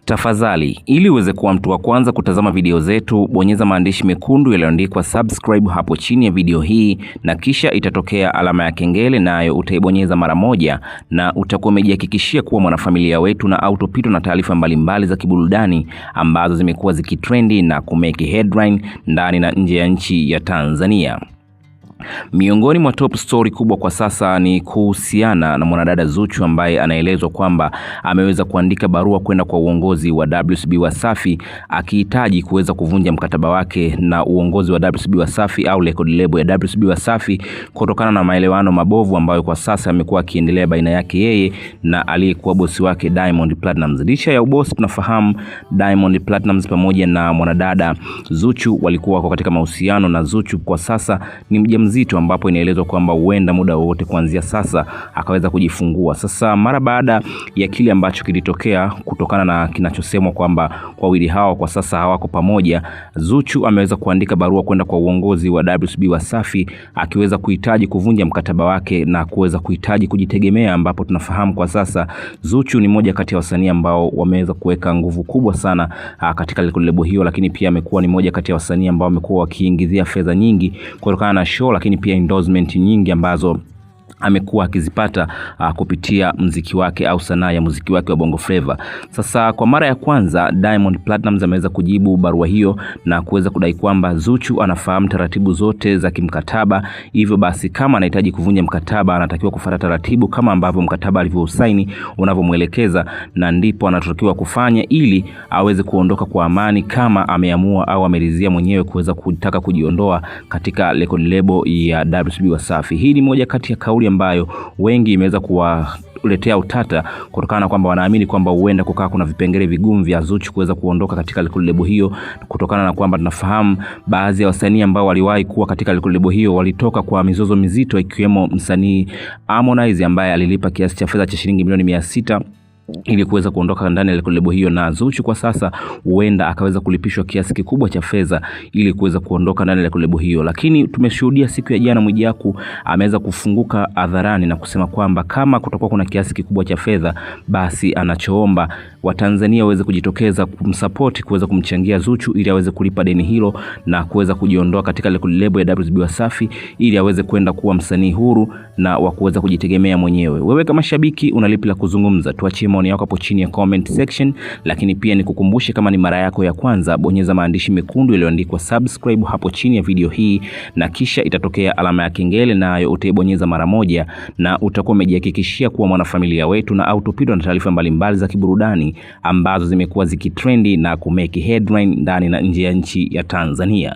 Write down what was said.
Tafadhali, ili uweze kuwa mtu wa kwanza kutazama video zetu, bonyeza maandishi mekundu yaliyoandikwa subscribe hapo chini ya video hii, na kisha itatokea alama ya kengele, nayo utaibonyeza mara moja, na utakuwa umejihakikishia kuwa mwanafamilia wetu na autopitwa na taarifa mbalimbali za kiburudani ambazo zimekuwa zikitrendi na kumeki headline ndani na nje ya nchi ya Tanzania. Miongoni mwa top story kubwa kwa sasa ni kuhusiana na mwanadada Zuchu ambaye anaelezwa kwamba ameweza kuandika barua kwenda kwa uongozi wa WCB Wasafi akihitaji kuweza kuvunja mkataba wake na uongozi wa WCB Wasafi au record label ya WCB Wasafi kutokana na maelewano mabovu ambayo kwa sasa amekuwa akiendelea baina yake yeye na aliyekuwa bosi wake Diamond Platnumz. Licha ya ubosi, tunafahamu Diamond Platnumz pamoja na mwanadada Zuchu walikuwa wako katika mahusiano na Zuchu kwa sasa ni mjamzito, ambapo inaelezwa kwamba huenda muda wowote kuanzia sasa akaweza kujifungua. Sasa mara baada ya kile ambacho kilitokea kutokana na kinachosemwa kwamba wawili hawa kwa sasa hawako pamoja, Zuchu ameweza kuandika barua kwenda kwa uongozi wa WCB Wasafi akiweza kuhitaji kuvunja mkataba wake na kuweza kuhitaji kujitegemea, ambapo tunafahamu kwa sasa Zuchu ni moja kati ya wasanii ambao wameweza kuweka nguvu kubwa sana katika lebo hiyo, lakini pia amekuwa ni moja kati ya wasanii ambao wamekuwa wakiingizia fedha nyingi kutokana na show, lakini pia endorsement nyingi ambazo amekuwa akizipata kupitia mziki wake au sanaa ya muziki wake wa Bongo Flava. Sasa kwa mara ya kwanza Diamond Platnumz ameweza kujibu barua hiyo na kuweza kudai kwamba Zuchu anafahamu taratibu zote za kimkataba, hivyo basi kama anahitaji kuvunja mkataba anatakiwa kufuata taratibu kama ambavyo mkataba alivyousaini unavyomwelekeza, na ndipo anatakiwa kufanya ili aweze kuondoka kwa amani kama ameamua au ameridhia mwenyewe kuweza kutaka kujiondoa katika record label ya WCB Wasafi. Hii ni moja kati ya kauli ambayo wengi imeweza kuwaletea utata kutokana na kwamba wanaamini kwamba huenda kukaa kuna vipengele vigumu vya Zuchu kuweza kuondoka katika record label hiyo, kutokana na kwamba tunafahamu baadhi ya wasanii ambao waliwahi kuwa katika record label hiyo walitoka kwa mizozo mizito, ikiwemo msanii Harmonize ambaye alilipa kiasi cha fedha cha shilingi milioni 600 ili kuweza kuondoka ndani ya record label hiyo, na Zuchu kwa sasa huenda akaweza kulipishwa kiasi kikubwa cha fedha ili kuweza kuondoka ndani ya record label hiyo. Lakini tumeshuhudia siku ya jana Mwijaku ameweza kufunguka hadharani na kusema kwamba kama kutakuwa kuna kiasi kikubwa cha fedha, basi anachoomba Watanzania waweze kujitokeza kumsupport kuweza kumchangia Zuchu ili aweze kulipa deni hilo na kuweza kujiondoa katika record label ya WCB Wasafi ili aweze kwenda kuwa msanii huru na wa kuweza kujitegemea mwenyewe. Wewe kama shabiki una lipi la kuzungumza? Tuachie maoni yako hapo chini ya comment section, lakini pia nikukumbushe kama ni mara yako ya kwanza, bonyeza maandishi mekundu yaliyoandikwa subscribe hapo chini ya video hii, na kisha itatokea alama ya kengele, nayo utaibonyeza mara moja, na utakuwa umejihakikishia kuwa mwanafamilia wetu na autopitwa na taarifa mbalimbali za kiburudani ambazo zimekuwa zikitrendi na kumeki headline ndani na nje ya nchi ya Tanzania.